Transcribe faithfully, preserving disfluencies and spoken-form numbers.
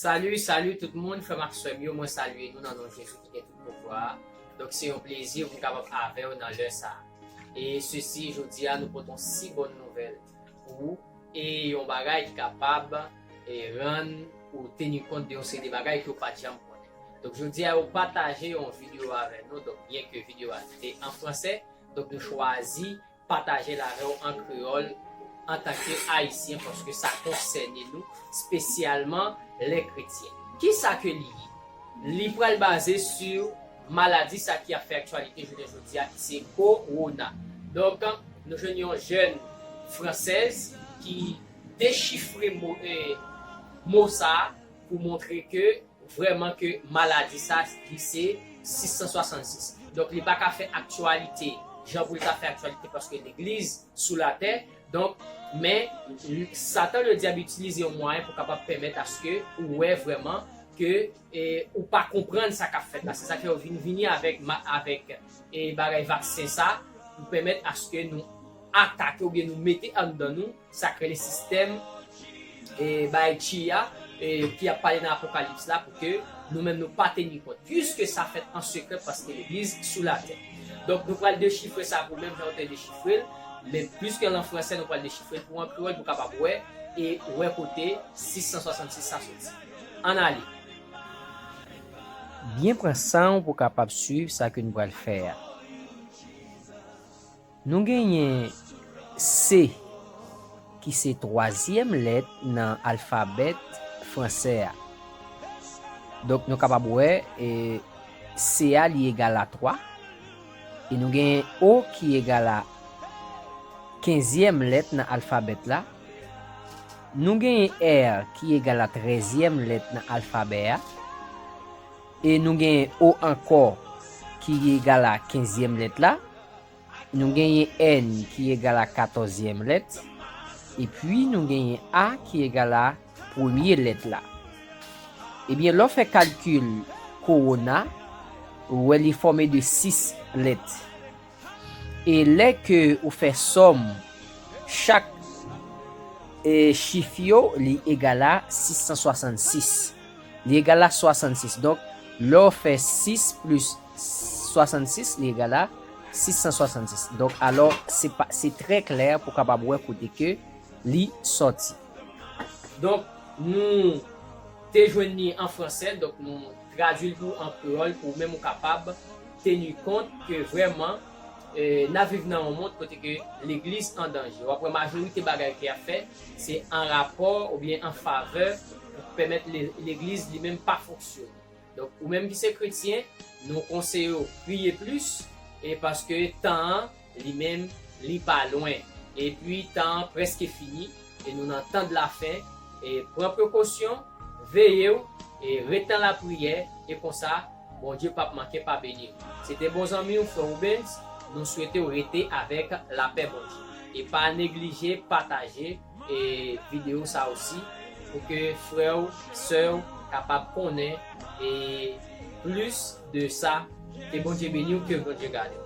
Salut, salut tout moun, frè m ak sè m yo, mwen salye nou nan non Jezi ki gen tout pouvwa a. Donk, se yon plezi pou m kapab avè w nan lè sa a. E sesi, jodi a, nou pote yon si bòn nouvèl pou ou, e yon bagay ki kapab, e, rann ou teni kont de yon seri de bagay ke w pa t janm konnen. Donk, jodi a, yo pataje yon videyo avè nou. Donk, byen ke videyo a te an fransè, donk nou chwazi pataje l avè w an kreyòl antanke Ayisyen, paske sa konsène nou, espesyalman lè kretyen. Kisa ke li ye? Li pral baze sou maladi sa ki ap fè aktyalite jounen jodi a, ki se kowona. Donk, nou jwenn yon jèn fransèz ki dechifre mo, eh, mo sa a pou montre ke vrèman ke maladi sa, li se sis san swasannsis. Donk, li pa ka fè aktyalite jan pou li ta fè aktyalite paske legliz sou latè. Donk, men, Satan le dyab itilize yon mwayen pou kapab pèmèt aske ou wè vrèman ke, e, ou pa konprann sa k ap fèt la. Se sa k fè yo vin vini avèk, ma- avèk, e, bagay vaksen sa pou pèmèt aske nou atake oubyen nou mete anndan nou sa k rele sistèm, e, bay Chi a, e, ki ap pale nan Apokalips la, pou ke nou menm nou pa teni kont. Piske sa fèt an sekrè, paske legliz sou latè. Donk, nou pral dechifre sa pou menm jan yo te dechifre l, men piske l an fransè, nou pral dechifre l pou an kreyòl, pou kapab wè, e wè kote sis san swasannsis sa soti. Ann ale. Byen pran san w pou kapab swiv sa ke nou pral fè a. Nou genyen C, ki se twazyèm lèt nan alfabè fransè a. Donk, nou kapab wè, e, C a, li egal a twa. E nou genyen O, ki egal a kenzyèm lèt nan alfabè la. Nou genyen R, ki egal a trèzyèm lèt nan alfabè a. E nou genyen O ankò, ki egal a kenzyèm lèt la. Nou genyen N ki egal a katòzyèm lèt, epi nou genyen A ki egal a premye lèt la. Ebyen, lè w fè kalkil kowona, ou wè li fòme de sis lèt. E lè ke ou fè sòm chak, e, chif yo, li egal a sis san swasannsis. Li egal a swasannsis. Donk, lè w fè sis plis swasannsis, li egal a sis san swasannsis. Donk, alò, se pa, se trè klè pou kapab wè kote ke li sòti. Donk, nou te jwenn li an fransè, donk nou tradui l pou an kreyòl, pou ou menm ou kapab teni kont ke vrèman, e, n ap viv nan yon mond kote ke legliz an danje. W ap wè majorite bagay ke y ap fè, se an rapò oubyen an favè pou pèmèt le- legliz li menm pa fonksyone. Donk, ou menm ki se kretyen, nou konseye w priye plis, e paske tan an, li menm, li pa lwen. Epi, tan an prèske fini, e nou nan tan de la fen, e pran prekosyon, veye w, e ret nan lapriyè, e konsa, Bondye p ap manke pa beni w. Se te bon zanmi w, frè Rubens, nou swete w rete avèk lapè Bondye. E pa neglije pataje, e videyo sa osi, pou ke frè w, sè w kapab konnen, e plis de sa. Ke Bondye beni w, ke Bondye gade w.